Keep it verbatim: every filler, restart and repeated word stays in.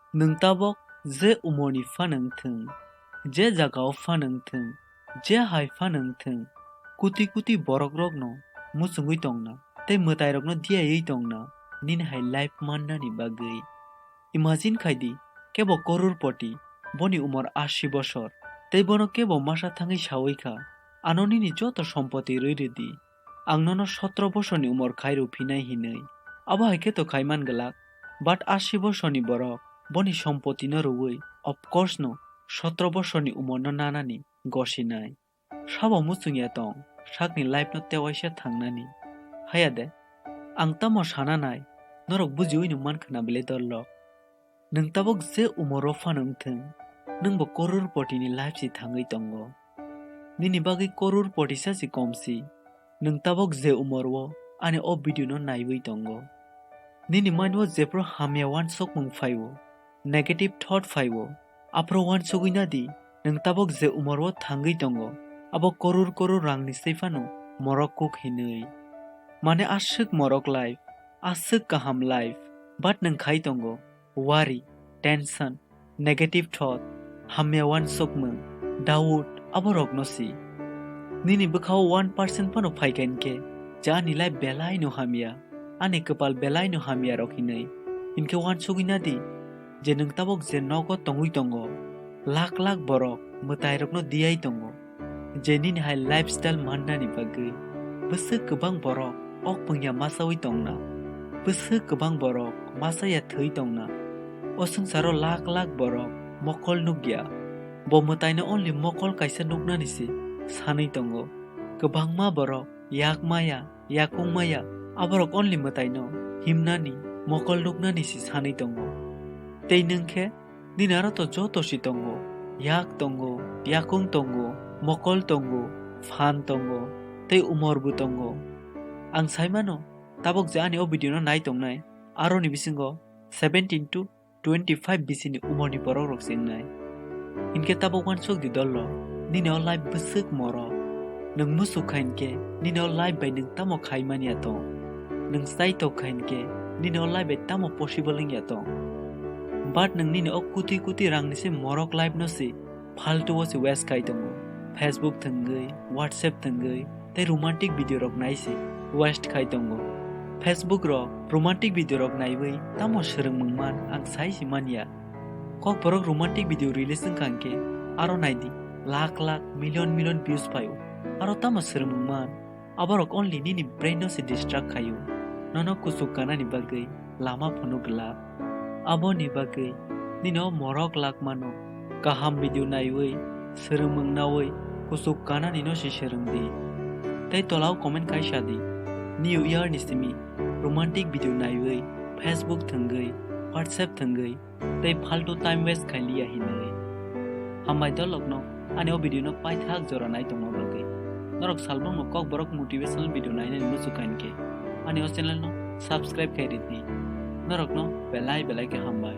Nwng tabok je umorni phano wngthwng, je jagao phano wngthwng, je hai phano wngthwng, kuti kuti borokrokno muchungwi tongna tei mwtairokno diyaiwi tongna nini hai life mannani bagwi. Imagine khai di, kebo kororpoti, boni umor ashi bosor, tei bono kebo masa thangwi sawi kha, "Ano nini joto sompoti rwi rwdi, ang nono sotro bosorni umor khai rw phinai," hinwi. Abo hai khe to khai man glak, but ashi bosorni borok boni sompotino rwui, of course no, sotro bosorni umorno nanani gosinai. Sabo muchungya tong, sakni life no tewaisa thangnani. Haya de, ang tamo sana nai, norok bujiwi no man khna bile dorlok. Nwng tabok je umoro phano wngthwng, nwngbo kororpotini life si thangwi tongo. Nini bagwi kororpoti sa si kom si. Nwng tabok je umoro ani o video no naiwi tongo. Nini mind o jephru hamya wansukmung phaio, negative thought phaio, aphuru wansugwi nadi, nwng tabok je umoro thangwi tongo, abo koror koror rangni swi phano morok kuk hinwi. Mane aswk morok life, aswk kaham life, but nwng khai tongo, worry, tension, negative thought, hamya wansukmung, doubt, aborokno si. Nini bwkhao one percent phano phaikha hinkhe, je ani life belaino hamya, ani kwpal belaino hamya rok hinwi. Hinkhe wansugwi nadi, je nwng tabok je nogo tongwi tongo, lakh lakh borok mwtairokno diyai tongo, je nini hai lifestyle mannani bagwi bwswk kwbang borok ok pungya masawi tongna, bwswk kwbang borok masaya thwi tongna. O swngcharo lakh lakh borok mokol nukya, bo mwtaino only mokol kaisa nuknani se sanwi tongo. Kwbangma borok yak maya, yakung maya, aborok only mwtaino himnani, mokol nuknani se sanwi tongo. Tei nwng khe, nini aro to joto si tongo, yak tongo, yakung tongo, mokol tongo, phan tongo, tei umor bo tongo. Ang sai mano, tabok je ani o video no nai tongnai, aroni bisingo seventeen to twenty five bisini umorni borokrok se wngnai. Hinkhe tabok wansuk di dolo, nini o life bwswk moro. Nwng musuk kha hinkhe, nini o life bai nwng tamo khai manya tong? Nwng chai tok kha hinkhe, nini o life bai tamo possible wngya tong? But nwng nini o kuti kuti rangni se morok life no se faltu o se waste khai tongo. Facebook thwngwi, WhatsApp thwngwi, tei romantic video rok nai se waste khai tongo. Facebook rok romantic video rok naiwi tamo swrwngmung man ang sai se manya. Kokborok romantic video release wngkha hinkhe aro naidi lakh lakh, million million views phaio. Aro tamo swrwngmung man? Aborok only nini brain no se distract khaio, nono kuchuk kanani bagwi lama phunuk glak. Aboni bagwi nini o morok lak mano, kaham video naiwi, swrwngmung nawi, kuchuk kanani no se swrwng di. Tei tolao comment khai sa di, New Year ni simi romantic video naiwi, Facebook thwngwi, WhatsApp thwngwi, tei faltu time waste khai liya hinwi. Hambai dolokno ani o video no paithak jora nai tongma bagwi. Norok salbangno kokborok motivational video nainani muchuk kha hinkhe ani o channel no subscribe khai ridi. Norokno belai belai khe hambai.